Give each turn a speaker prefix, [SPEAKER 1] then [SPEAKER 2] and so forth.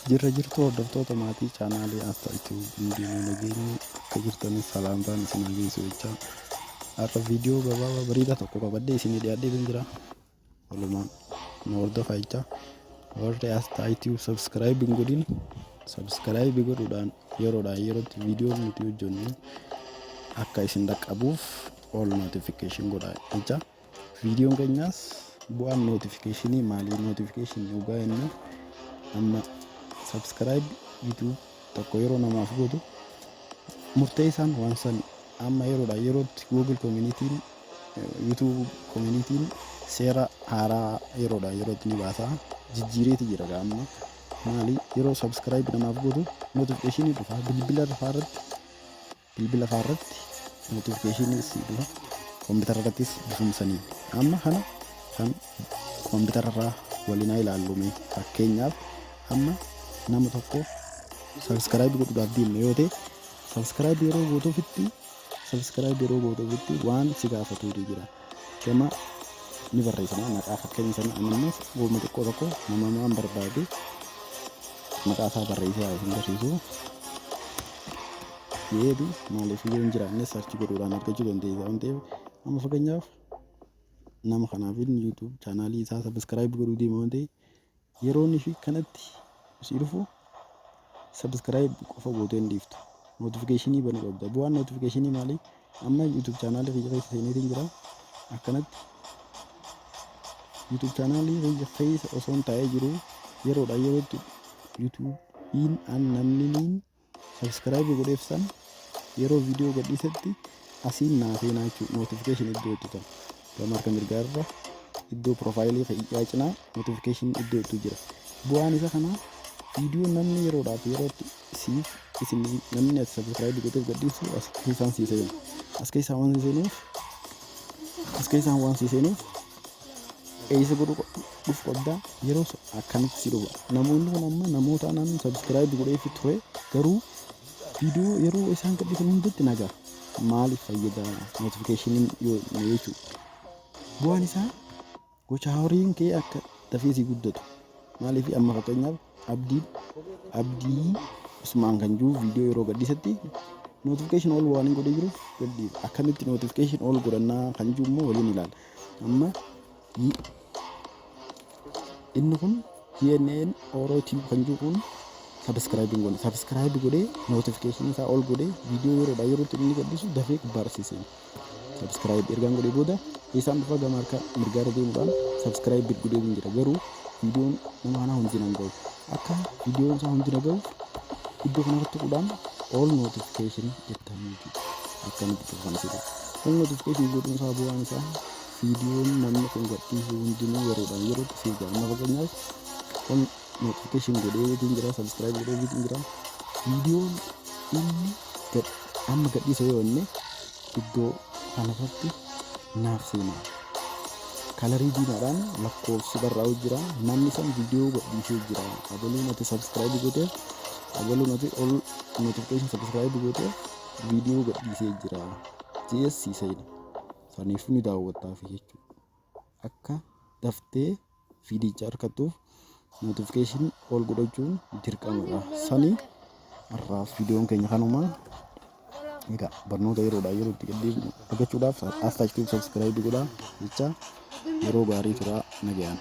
[SPEAKER 1] Jirra jirtu, hordoftoota maatii chaanaalii Asxaa Tube, hundinuu nageenyi akka jirtanis salaamtaan isin haa geessu jechaa, har'a viidiyoo gabaabaa bareedaa tokko qabadhee isinii dhiyaadhee jira. Walumaan nu hordofaa jechaa, warri Asxaa Tube subscribe hin godhin subscribe godhuudhaan yeroodhaan yerootti viidiyoon nuti hojjennu akka isin dhaqqabuuf all notification godhaa jecha. Viidiyoon keenyaas bu'aan notificationii maali? Notification dhugaa inni amma subscribe YouTube tokko yeroo namaaf gootu murteessaan waan san amma yeroodha yerootti Google Communityin, YouTube Communityin seera haaraa yeroodha yerootti ni baasa, jijjiireeti jira. Gaa amma maali? Yeroo subscribe namaaf gootu notificationii dhufa bilbila irratti, bilbila faa irratti notificationii si dhufa, koompitara irrattis bifuma saniin. Amma kana kan koompitara irraa waliin haa ilaallu. Fakkeenyaaf, amma nama tokko subscribe godhuudhaaf deemna yoo ta'e, subscribe yeroo gootuufitti, subscribe yeroo gootuufitti waan si gaafatuutu jira. Gama ni barreessama maqaa fakkeenya sana. Ammas gooma xiqqoo tokko nama waan barbaade maqaa isaa barreessee haa isin barsiisu yeedu. Maaliif, yoo hin jiraanne search godhuudhaan argachuu dandeessa waan ta'eef. Amma fakkeenyaaf, nama kanaaf YouTube chaanaalii isaa subscribe godhuu deema waan ta'eef, yeroo inni fi kanatti si dhufu subscribe qofa gootee hin dhiiftu, notificationii banuu qabda. Bu'aan notificationii maali? Amma YouTube chaanaalii kiyya keessa seeneetiin jira. Akkanatti YouTube chaanaalii kiyya keessa osoo hin taa'ee jiru, yeroodha yerootti YouTubeiin an namni niin subscribe godheef san yeroo viidiyoo gadhiisetti asiin naa seenaa jechuudha. Notification iddoo itti ta'u gama harka mirgaa irra iddoo profileii kiyyaa cinaa notification iddoo itti jira. Bu'aan isa kanaa, viidiyoo namni yeroodhaaf yerootti siif isin namni ati subscribe gooteef gadhiisu as keessaan sii seenu. As keessaan waan sii seenuuf, as keessaan waan sii seenuuf eessa godhu dhufu qabda? Yeroo akkamitti si dhufa? Namoonni kun amma namoota anaan subscribe godheef ture, garuu viidiyoo yeroo isaan gadhiisan hundatti nagaa. Maaliif fayyada notificationiin yoo jechuudha? Bu'aan isaa gocha horiin kee akka dafee si guddatu. Maaliif, amma fakkeenyaaf, Abdii Usmaan kan jiru viidiyoo yeroo gadhiisetti notification ol waan hin godhee jiruuf gadhiisa. Akkamitti notification ol godhannaa kan jiru immoo waliin ilaala. Amma inni kun GNN Oro TV kan jiru kun subscribe hin godhe. Subscribe godhee notification isaa ol godhee, viidiyoo yeroodhaa yerootti inni gadhiisu dafee gubbaarra seena. Subscribe ergaan godhee booda isaan dhufa. Gama harka mirgaarra deemuudhaan subscribe godhee hin jira, garuu viidiyoon nama kanaa hundi nan gahu. Akka viidiyoon isaa hundi na gahuuf iddoo kanarratti tuquudhaan all notification jettaan jechuudha. Akkamitti dhufa kana jedhu? All notification godhuun isaa bu'aan isaa viidiyoon namni kun gadhiisu hundinuu yeroodhaan yerootti siif gaha. Amma fakkeenyaaf, all notification godhee jira, subscribe godhee jira. Viidiyoon inni amma gadhiisa yoo inni iddoo kanarratti naaf seena, colorii diimaadhaan lakkoofsi barraa'u jira. Namni san viidiyoo gadhiisee jira. Abaluun ati subscribe gooteef, abaluun ati all notification subscribe gooteef viidiyoo gadhiisee jira jees sii seena. Saniifuu ni daawwattaafi jechuudha. Akka daftee viidicha argattuuf notification ol godhachuun dirqamadha. Sani har'aaf viidiyoon keenya kanuma. Egaa barnoota yeroodhaa yerootti gadhiifnu argachuudhaaf Asxaa Tube subscribe godhaa jecha, yeroo gaarii turaa, nagayaan.